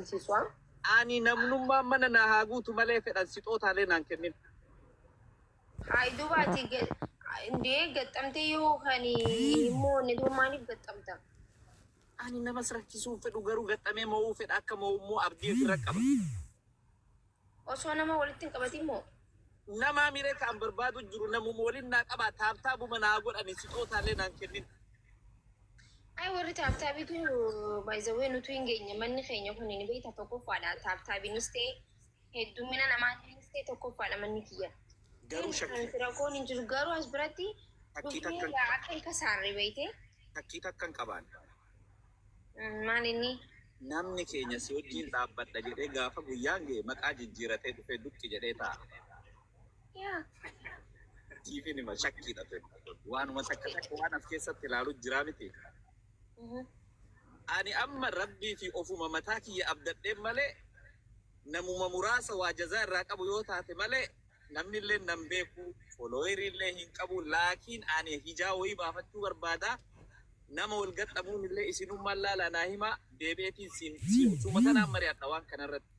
Kofalchiisu haa. Ani namnummaan mana naa haa guutu malee fedhan sixootaalee naan kennin. Hayi duuba ati indee gaxxamtee yoo kan hin mo'anne duuba maaliif gaxxamta? Ani namas rakkisuu hin fedhu garuu gaxxamee mo'uu fedha akka mo'u immoo abdii ofirra qaba. Osoo nama walitti hin qabatin moo? Namaa miree ka an barbaadu jiru namuma walin naa qabaa taaptaabuma naa godhani sixootaalee naan kennin. Ay warri taaptaabiitu by the way nutu hin geenye manni keenya kun ni beekta tokkoffaadha taaptaabiinis ta'e heddummina namaatiinis ta'e tokkoffaadha manni kiyya. Garuu Kan shakkii rakkoon hin jiru garuu as biratti shakkii dhufnee takkan gaa akka hin kasaarre beekte. Shakkii takkan qabaan. Maal inni? Namni keenya si wajjin dhaabbadha jedhee gaafa guyyaan ga'e maqaa jijjiiratee dhufee duqqi jedhee taa'a. Yaa. Siifin hima shakkiidha tun. Waanuma takka takka waan as keessatti ilaalu jiraa miti. Ani amma rabbii fi ofuma mataa kiyya abdadheen malee namuma muraasa waa jazaa irraa qabu yoo taate malee namni illee nan beeku followerii illee hin qabu laakiin ani hijaa wayii baafachuu barbaada nama wal gaxxamuun illee isinummaan laalaa naa himaa deebi'eetiin siin suma tanaan mari'adha waan kanarratti.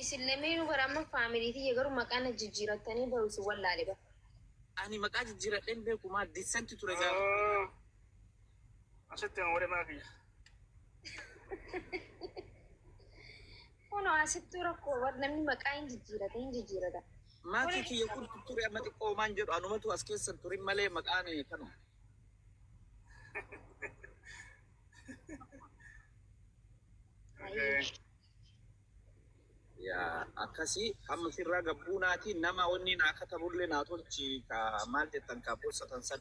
Isin lameenuu bara amma family tiyya garuu maqaa na jijjiirattanii baru isin wallaale bara. Ani maqaa jijjiiradheen beeku maal decent ture gaafa. Asitti hin waree maqaa kiyya. Kunoo asittuu rakkoo bar namni maqaa hin jijjiirata hin jijjiirata. Maatii kiyya kun ture amma xiqqoo maan jedhu anumatu as keessan turin malee maqaan kanuma. Okay. Yaa akkasii amma sirraa gabbuu naati nama wanni naa katabullee naa tolchi ka maal jettan ka borsatan san.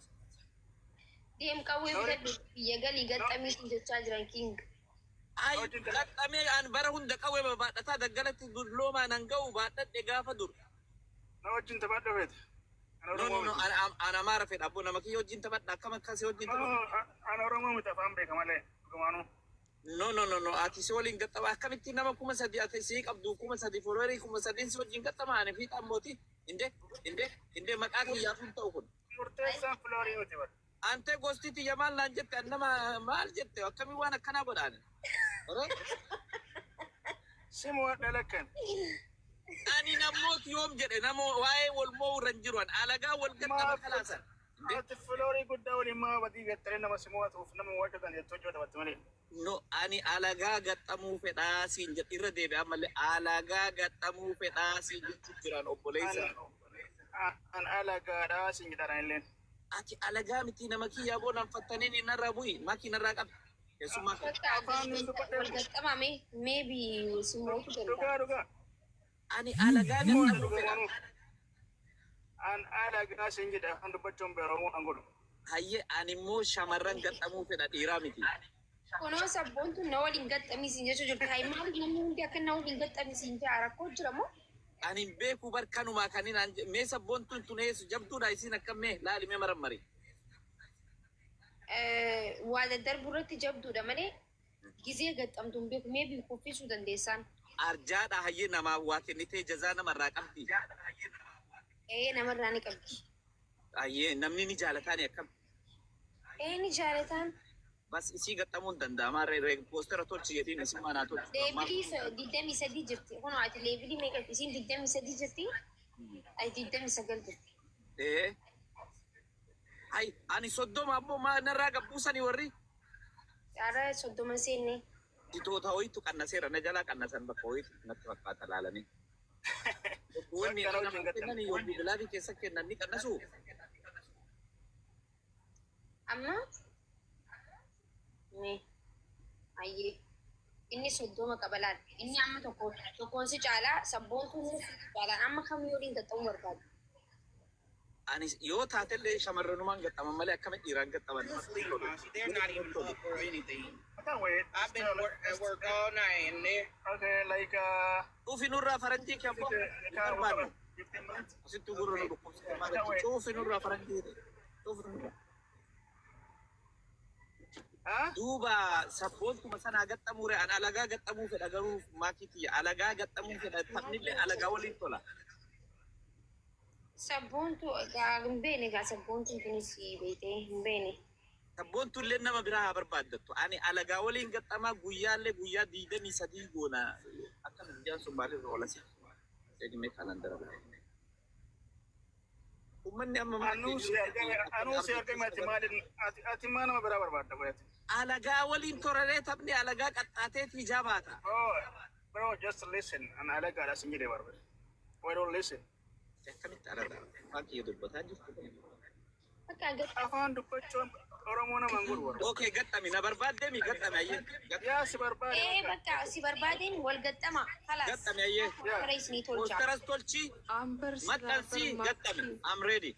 Deem qawwee bitadhu biyya galii gaxxamii siin jechaa jiran king. Ay gaxxamee an bara hunda qawwee baadhataa daggalatti dulloomaa nan ga'u baadhadhe gaafa dur. Na wajjin taphadhu feete. Ana No no Oromoo no miti. an Amaara fedha abbo nama kiyya wajjin taphadha akkam akkasii wajjin No, taphadha. ana Oromoo miti afaan beeka malee dhugumaanuu. No no no no ati si waliin gaxxama akkamitti nama 3000 ati sii qabdu 3000 followerii 3000 si wajjin gaxxama ani fiixaan mooti inde inde inde maqaa kiyyaaf hin ta'u kun. Murteessaan followerii miti bara. Antee gosti tiyya maal naan jette an nama maal jette akkamii waan akkanaa godhaani. Ore Si mo'adha lakkan. Ani namooti yoom jedhe namoo waa'ee wal mo'uu irra hin jiru an alagaa wal gaxxama Maaf kalaasan. Inde ati followerii guddaa waliin maa badii gaxxaree nama si mo'atuuf nama mo'achuu dandeettu hojii taphatte malee. No ani alagaa gaxxamuu fedhaa siin jedhe irra deebi'aa ammallee alagaa gaxxamuu fedhaa siin jechuu jiraan obboleessa. An alagaadhaa siin jedhaan illeen. Ati alagaa miti nama kiyyaa boo nan fattaniin narraa bu'i makii narraa qabi keessummaa kee. Bakka Afaan hin dubbadhee wal gaxxamaa mee maybe si mo'atu danda'a. Dhugaa dhugaa. Ani alagaa Si mo'ata gaxxamuu fedha. dhugumaanuu. An alagaa siin jedhe afaan dubbachuun beera Oromoo an godhu. Hayyee ani immoo shamarran gaxxamuu fedha dhiiraa miti. Kunoo sabboontuun na waliin gaxxamii siin jechuu jirti. Hayi maaliif namni hundi akka na waliin gaxxamii siin ja'a rakkoo jira moo? Ani hin beeku bar kanumaa kan inni naan mee sabboontuun tun eessu jabduudha isiin akkam mee laali mee marammari. Waa daddarbuu irratti jabduudha malee gizee gaxxamtu hin beeku maybe kuffisuu dandeessaan. Arjaadha hayyee namaaf waa kennitee jazaa namarraa qabdi. Ee namarraa ni qabdi. Hayyee namni ni jaalataani akkam. Ee ni jaalataan. Bas isii gaxxamuun danda'ama ree poostera tolchi jedhiin isummaa naa tolchi. Leevilii 23 jirti. Kunoo ati leevilii meeqa isiin 23 jirti? Ati 29 jirti. Ee hay ani 30 ammoo maa narraa gabbuusanii warri. Ara 30 seenne. Sitoota wayitu qannaseera na jalaa qannasan bakka wayitu natti fakkaata laalanii. Wanni Bakka na nama wajjin gaxxamu. kennan yoo bilaafi keessa kennan ni qannasu. Amma mee hayyee inni 30 qaba laal. Inni amma tokko tokkoon si caalaa sabboontuun si caalaa amma kamii waliin gaxxamuu barbaadu? Ani yoo taatellee shamarranumaan gaxxaman malee akkamitti dhiiraan gaxxaman namatti hin tolu. They're not even up or anything. I can't wait. I've been at work all night and they're Okay, like Cufi nurraa faranjii kee abboo hin barbaannu. 15 minutes. Asitti gurra nu dhukkubsite maal achi cufi nurraa faranjii cufi nurraa. Huh? Duuba sabboontuma sanaa gaxxamuu re an alagaa gaxxamuu fedha garuu maakii tiyya alagaa gaxxamuu fedha taphnillee alagaa waliin tola. Sabboontu egaa hin beekne egaa sabboontuun tunis beektee hin beekne. Sabboontullee nama biraa haa barbaaddattu. Ani alagaa waliin gaxxamaa guyyaallee guyyaa 23 goona. Akkana guyyaan sun maaliif oola si? Eegmee kaalandara. Uummanni amma maal Anuu si argame, anuu si argame, ati maaliin ati maa nama biraa barbaadda godhate? Alagaa waliin toraree taphni alagaa qaxxaateet hijaa baata. Oh, bro, just listen. An alagaadha sin jedhee barbaade. Why don't listen? Akkamitti alagaa? Afaan kiyya dubbataa jirtu. Bakka gaxxama. Afaan dubbachuun Oromoo nama hin godhu barbaade. Okay, gaxxami na barbaaddemi gaxxami ayyee. Yaa si barbaade. Ee, bakka si barbaadeen wal gaxxama. Kalaas. Gaxxami ayyee. Kara isinii tolcha. Poosteras tolchi, Amber maxxansii, gaxxami. I'm ready.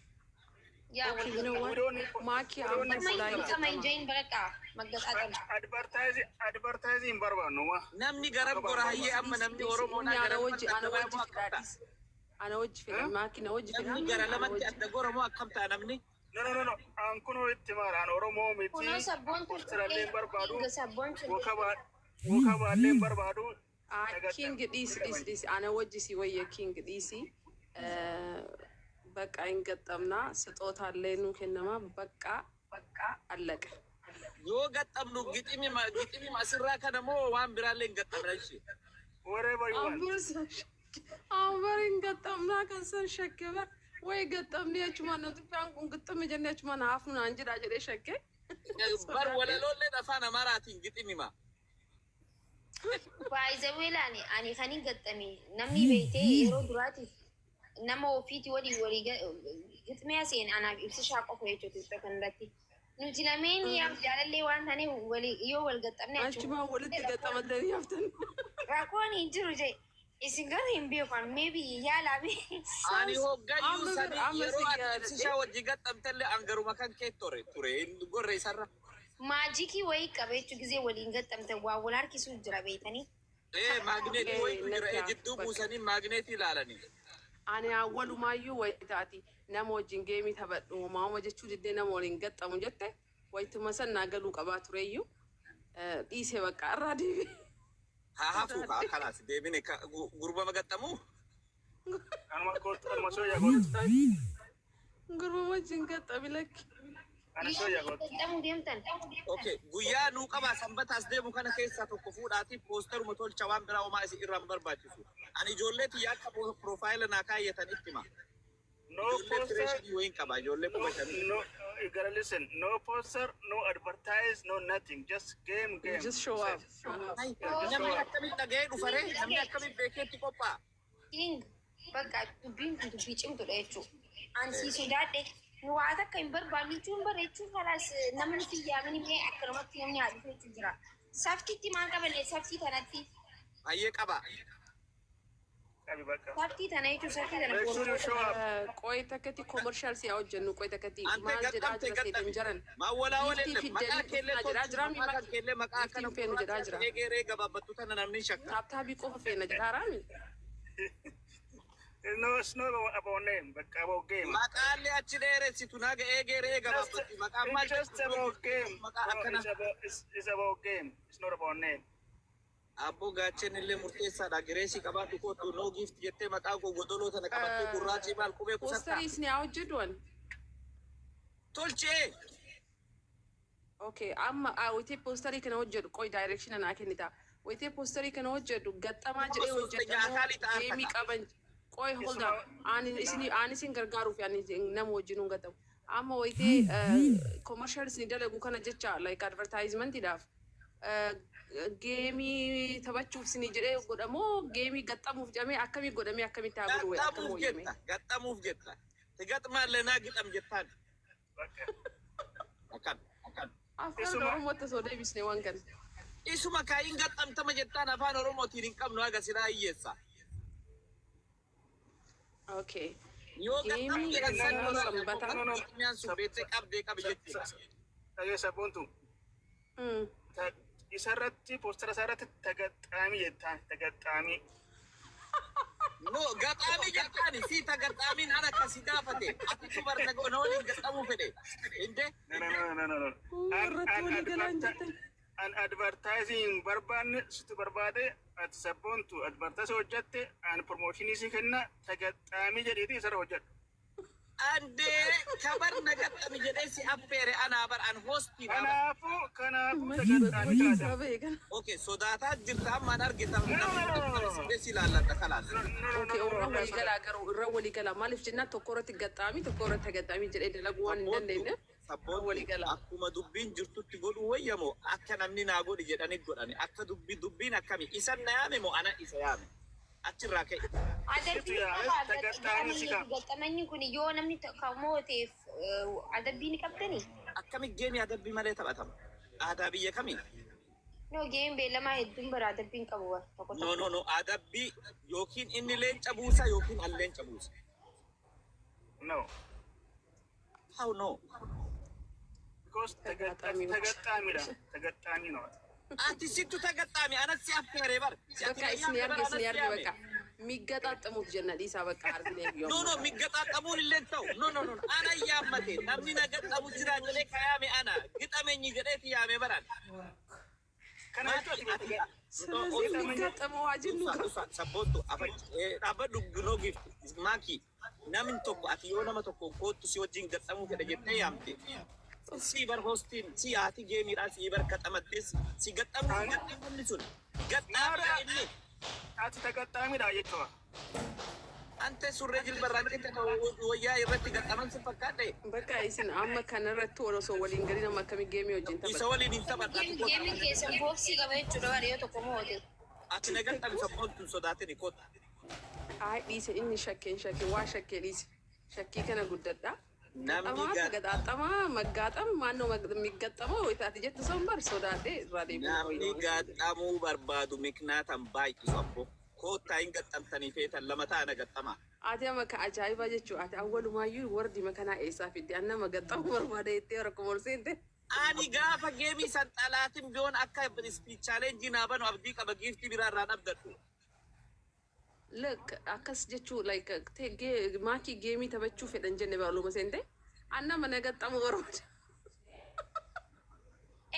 Yaa wal Okay, you know gaxxama. what? We don't need- Maaki we don't Amber need Amma silaa gaxxama hin jehin bakka maggaxaxama. Advertising hin barbaannu ma. Namni garam gora hayyee amma namni Oromoodhaa Ana gara wajji lamatti ana adda wajji baay'ee fidaa akkam ta'a? dhiisi. Ana wajji fida maaki na wajji fida. Namni gara lamatti adda gora moo akkam ta'a namni? No, no, no, no. An kunoo itti maara. An Oromoo miti. Kunoo sabboontu Posterallee hin barbaadu. sabboontu. Wakabaallee hin barbaadu. King, dhiisi, dhiisi, dhiisi, ana wajji si wayya. King, dhiisi, በቃ hin gaxxamnaa, ስጦታልlee nuu kennama, bakka አለቀ። Yoo gaxxamnu giximi giximi asirraa kana moo waan biraallee hin gaxxamna ishee? Whatever you want. Amber hin gaxxamnaa kan san shakke bar way gaxxamni achumaan na Itoophiyaan kun gixxame jennee achumaan haafnu naan jedhaa jedhee shakke. Bar walaloolleen afaan Amaaraatiin giximima. Baay'ee laani ani kan hin gaxxame namni beektee yeroo duraatiif nama ofiiti walii walii gixmee seen anaaf ibsishaa qofa jechuudha Itoophiyaa kanarratti. Nuti lameen yaaf jaalallee waan taaneef walii yoo wal gaxxamne Achumaan walitti gaxxamatanii haftan. Rakkoon hin jiru jee isin garuu hin beekan, maybe yaalaa be. Ani hoggayyuu Amma sadi amma yeroo si ati yaadadhe. ibsishaa wajji gaxxamtellee an garuma kan kee ture hin gorre isarra. Maajikii wayii qaba jechuu gisee waliin gaxxamtan waa wal harkisuu jira beektanii. Ee, maagneetii wayitu jira, ee, Natti jidduu bakka. buusanii maagneetii ilaalanii. Ani awwalumayyuu wayitaati nama wajjin geemii taphadhu maama jechuu diddee nama waliin gaxxamu jette wayituma san naa galuu qabaa tureyyuu dhiisee bakka irraa deebi'e. Haa hafuu kaa kalaas deebine gurbama gaxxamuu. Anuma kootu, anuma sooyyaa kootu. Gurba wajjin gaxxami lakki. Ani sooyyaa kootu. Gaxxamuu deemtan. Okay, guyyaa nuu qabaa sanbataas deemu kana keessaa tokko fuudhaati poosteruma tolcha, waan biraa homaa isin irraa hin barbaachisu. Ani ijoollee tiyya akka profile naa kaayyatan itti hima. No Ijoollee poster. fireeshii wayiin qaba, ijoollee 5,000. No, you gotta listen. No poster, no advertise, no nothing. Just game, game. Just show up. Ay, namni akkamitti dhaga'ee dhufaree namni akkamitti beekeetti qophaa'a? King, bakka dubbiin kun dubbii cimtuudha jechuudha. Ani si sodaadhe nu waa takka hin barbaannu jechuun bara jechuun kalaas namni si yaamini mee akkanumatti namni haa dhufu jechuun jira. Saftiitti maal qabanne saftii tanatti? Baay'ee qaba. Qabi bakka. Saftii tana jechuun saftii tana. Make sure you show up. Qoy takkatti commercial si haa hojjennu, qoy takkatti Ante maal jedhaa gaxxamte jira seetan gaxxami. jaran. Maawwalaa Giiftii waliin maqaa fiddanii keellee dhufnaa jedhaa tolchi jira maqaa keellee maqaa akkana Giiftiin feenu jedhaa jira. eegeree gabaabbattu tana namni hin shakka. Taaptaabii qofa feena jedhaa raami. No, it's not about name, but about game. Maqaallee achi dheeressitu naga eegeree gabaabbattu maqaan maal It's just about game. Maqaa Bro, akkana. it's about game. It's not about name. Abboo gaacheen illee murteessaadha. Gireesii qabaadhu kootu no gift jettee maqaa koo godoloo tana qabattee gurraachii maal qubee qusattaa. Poosterii isin haa hojjedhuan. Tolchee. Okay, amma wayitee poosterii kana hojjedhu qoy direction naa kennita. Wayitee poosterii kana hojjedhu gaxxamaa jedhee ሶስተኛ hojjedhamoo akaalii ta'an geemii takka. qaban qoy hold on. Ani isin ani isin gargaaruuf ani nama wajjin hin gaxamu. Amma wayitee commercial isin dalagu kana jecha like advertisementiidhaaf geemii taphachuuf isin jedhee godhamoo geemii gaxxamuuf jedhamee akkamii godhamee akkamitti haa godhu akkam Gaxxamuuf hooyyame? jetta. Gaxxamuuf jetta. Tigaxmaallee naa gixam jettaan. Bakka. Akkan akkan. Afaan Isuma- Oromootti osoo deebisne waan kana. Isuma kaayin gaxxamtama jettaan afaan Oromootiin hin qabnu haga silaa hiyyeessa. Okay. Yoo gaxxamu Geemii jedhan san sanbataa. No, no. Miyaan sun beektee qabdee qabi jechuudha. Dhagee sabboontu. Isarratti poostera isaarratti tagaxxaamii jettaan tagaxxaamii. No, gaxaamii jettaani si tagaxaamiin ana akkasi gaafate. Ati dubarta na waliin gaxxamuu fedhe. Inde No, no, no, no, no, no. Irratti walii galaan jettan. An advertising barbaanne situ barbaade, ati sabboontu advertise hojjatte, an promotionii si kenna, tagaxxaamii jedhiiti isarra hojjedhu. Andee kabar na gaxxami jedhee si affeere anaa bar an hostiidha bar. Kanaafuu tagaxxaami taata. Okay, sodaataa jirta ammaan argita namni gaxxame si si ilaalladha kalaas. Okay, irra walii galaa garuu irra walii galaa maaliif jennaan tokko irratti gaxxaami tokko irratti gaxxaami jedhee dalaguu waan hin dandeenyeef irra walii Sabboontu galaa. akkuma dubbiin jirtutti godhuu wayyamoo akka namni naa godhi jedhanii godhani akka dubbi dubbiin akkami isan na yaame moo ana isa yaame achirraa ka'e. Adabbii qaba gaxxamanni kun yoo namni tokko mooteef adabbii ni qabdanii? Akkami geemii adabbii malee taphatama? Aadaa biyya kamii? No, geemiin beellamaa hedduun bara adabbii hin qabu bara tokko No tokko. no no, adabbii yookiin inni leenca buusa yookiin an leenca buusa. No. How no? Because tagaxxaamidha. Tagaxxaami ነው. Ati sittu tagaxxaami anas si affeere bar. Si ati በቃ na isin yaamte arge bar isin anas si arge yaame. በቃ የሚገጣጠሙት jenna dhiisaa በቃ argine No no, migaxaxamuun illee ta'u. No no no, ana yaammate namni na gaxxamu jira jedhee ka yaame ana gixamenyi jedheeti yaame baran. Kana jechuun ati ስለዚህ የሚጋጠመው አጅኑ Sabboontu dhaabbadhu ginoo gifti maaki namni tokko ati yoo nama tokko kootu si wajjin gaxxamuu fedha jettee yaamte si bar hostiin si haati geemiidhaan si bar kaxamattee si gaxxamuu gaxxamni sun gaxxaamidha inni ati tagaxxaamidha jechuudha. ante surree jilbarraa qixa wayyaa irratti gaxxaman si fakkaadhe በቃ isin amma kanarratti wal osoo waliin galii nama akkamii geemii wajjin isa taphatu. waliin hin taphadhu ati kootu Geemiin keessan booksii qaba jechuudha bara yoo tokko moote. ati na gaxxami sabboontu hin sodaatini kootu. Ay dhiise inni shakkeen shakkee waa shakkee dhiise shakkii kana guddadha. Namni Gaxamaa ተገጣጠማ መጋጠም ማነው የሚገጠመው? ወይ taate jettu san bar sodaadhee irraa deebi'uu Namni gaxxamuu barbaadu miknaatan baay'isu abbo. Koottaa hin gaxxamtanii feetan lama taana gaxxamaa. Ati amma ka ajaa'ibaa jechuudha. Ati awwalumayyuu wardi makanaa eessaa fidde an nama gaxxamuu barbaada jettee rakkoo ol seente. Ani gaafa geemii san xalaatin biyoon akka speed challenge naa banu abdii qaba giiftii biraa irraan abdadhu. Look, akkas jechuu like maakii geemii taphachuu fedhan jenne baruma seente. An nama na gaxxamuu barbaada.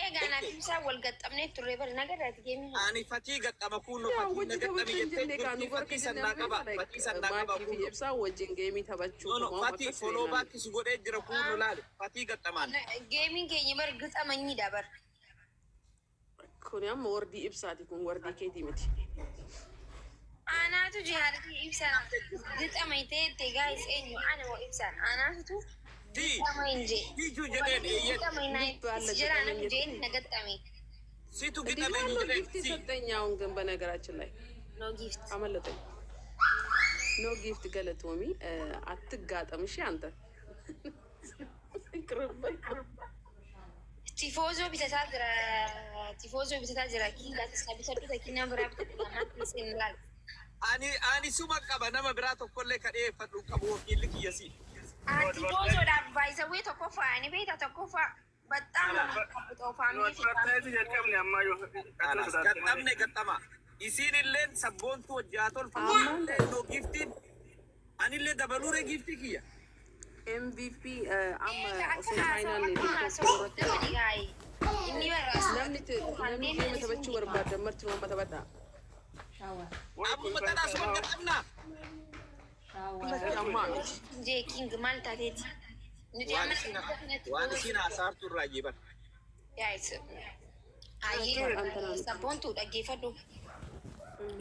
Egaa naaf ibsaa wal gaxxamnee turre bara nagarraati geemii. Ani fatii gaxxama kuunno Yaa fatii na wajji gaxxami taphachuu hin jettee jenne kaa jirti nu barka fatii san naa qaba fatii san naa qaba maakii fi kuunno. ibsaa wajjin geemii taphachuu No no, homaa fatii akkas follow fedhan. back si godhee jira kuunno laale fatii gaxxamaan. Geemiin keenya bara gixamanyiidha bara. Kuni amma wardii ibsaati kun wardii keetii miti. Anaatu jihaadati ibsaan gixamay ta'e gaayis eenyu ana moo ibsaan anaatu Tii gixamay hin jee. tiijuu jedheen eeyyee Gixamay naa jira anatu jeen na gaxxame. situ እንዴ gixamenyi ማነው jedheen ጊፍት si. የሰጠኝ? አሁን ግን በነገራችን ላይ No gift. አመለጠኝ። No gift ገለቶሚ አትጋጠም። እሺ አንተ ይቅርብህ። Tifoozoo bitataa jira. Tifoozoo bitataa jira. Kingaas ka bitadhu takkina biraa bitadhu lamaan isin laal. Ani suma qaba nama biraa tokkollee ka dhiyeeffadhu qabu wakiilli kiyya si. Tifoozoodhaaf baay'isawwee tokkoffaa ani beektaa tokkoffaa baxxaama Nu advertise jalqabne ammaa yoo Kalaas gaxxamne gaxxama. Isiin illeen sabboontu wajji haa tolfamu. Ammaan ta'e. No giftiin anillee dabaluure giftii kiyya. MVP amma Egaa akka osoo haasawaa chaayinaan akka haasawaa namni gaa'e. Inni namni namni geema taphachuu barbaadan marti nama taphadha. Ammuma tanaa suma gaxxamnaa. Ammaa miti. Jee king maal taateeti? Nuti Waan amma isin waan isin hasaartu irraa jiban. Guys, ayyee sabboontuu dhaggeeffadhu.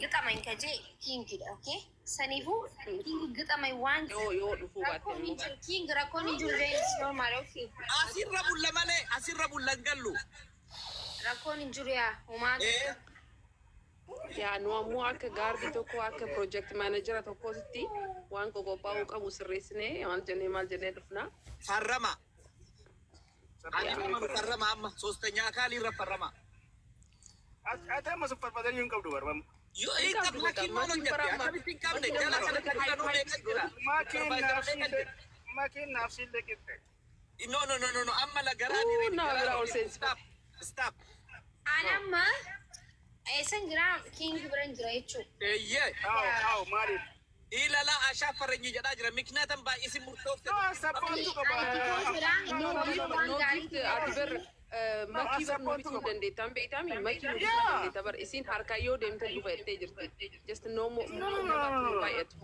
Gixamay ka jee kingidha, okay? Saniifuu king gixamay waan Yoo yoo dhufuu baatte rakkoon hin immoo. jiru king rakkoon hin jiru jee normal, okay? Asirra bulla malee asirra bulla hin gallu. Rakkoon hin jiru yaa homaa. Ee Yaa nu ammoo akka gaardii tokko akka project manager tokkootti waan qophaa'uu qabu sirreessinee maal jennee dhufna. Farrama. Ani nama farrama amma ሶስተኛ አካል irra farrama. Ati amma suffarfatanii hin qabdu barbamu. Yoo hin qabne makiin maal hojjette akkamitti hin qabne jala kana kan jedhanuu meeqa jira. Makiin naaf siillee qixxe. No no no no no, amma la garaa Uu, na biraa ol seensi. Stop stop. Ani amma eessan jira king biran jira jechuudha. Eeyyee. Aw aw maaliif? Ilala ashaa farreenyi jedhaa jira miknaataan baay'isi murtoofte. No sabboontu qaba. Ani tifoozoodhaan No gift, no gift ati ber Makii bar nu bituu dandeettan beektaami, makii nu bituu dandeetta bar. Isin harkaa yoo deemtan dhufa jettee jirti. Just no mo No, no, no, no, no. baay'atu.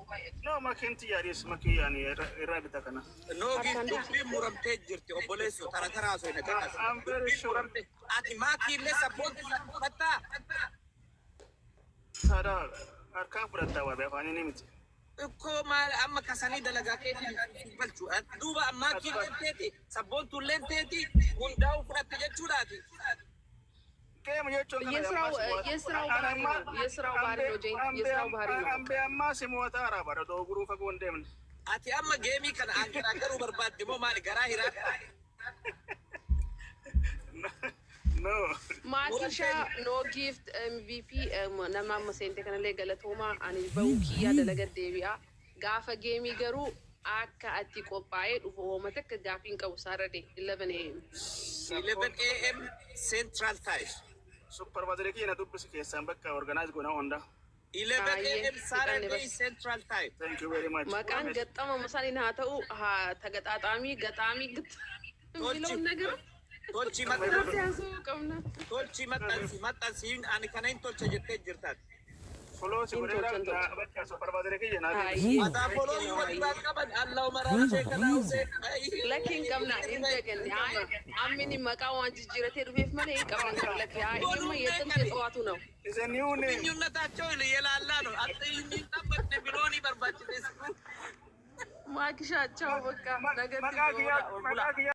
No, makiin xiyyaadhis makii yaani irraa bita kana. Noogiin dubbiin muramtee jirti, obboleessoo tara taraa osoo hin caqasin. I'm very Dubbiin sure. muramte. Ati maakiillee sabboontu fudhattaa? Saada harkaan fudhattaa waa afaanii ni miti. Ikkoo maal amma kasanii dalagaa keetiin galchu. Duuba maakiillee teeti, sabboontuullee teeti, hundaa'uu fudhatte jechuudhaati. Geemu jechuun kana. የስራው ባህሪ ነው። የስራው ባህሪ ነው። ጄ የስራው ባህሪ ነው። Ambee ammaa si mo'ataa haaraa bara dooguruu fagoo hin deemne. Ati amma geemii kana an garaagaruu barbaadde moo maali garaa hiraa? No. Maakisha, no gift MVP nama amma seente kanallee galatoomaa. Ani bahuu kiyyaa dalaga deebi'a. Gaafa geemii garuu akka ati qophaa'ee dhufu hooma takka gaafii hin qabu. Saturday 11 a.m. 11 a.m. Central Time. Supervisor kiyya na dubbisi keessaan bakka organize goona hunda. 11 a.m. Saturday bas. Central Time. Thank you very much. Maqaan ገጠመ መሳሊን haa ta'u haa ተገጣጣሚ ገጣሚ ግጥ የሚለውን ነገር Tolchi irratti maxxansi. haasa'uu qabna. Tolchi maxxansi maxxansi ani kana hin tolcha jettee jirtaati. Follow si godheera. Hin tolchan. Bakka supervisor kiyya na dubbisi. Hayyee. Mataa foloo yoo walirraa qaban Allahu maraachee kana usee. Lakki hin qabna, hin daganne. Ammini maqaa waan jijjiiratee dhufeef malee hin qabna lakki. Amma የጥንት የጠዋቱ ነው። Is a new name. ግንኙነታቸው የላላ ነው። የሚጠበቅ ቢሎኒ barbaachise. ማክሻቸው በቃ ነገር Maqaa kiyyaa maqaa kiyyaa.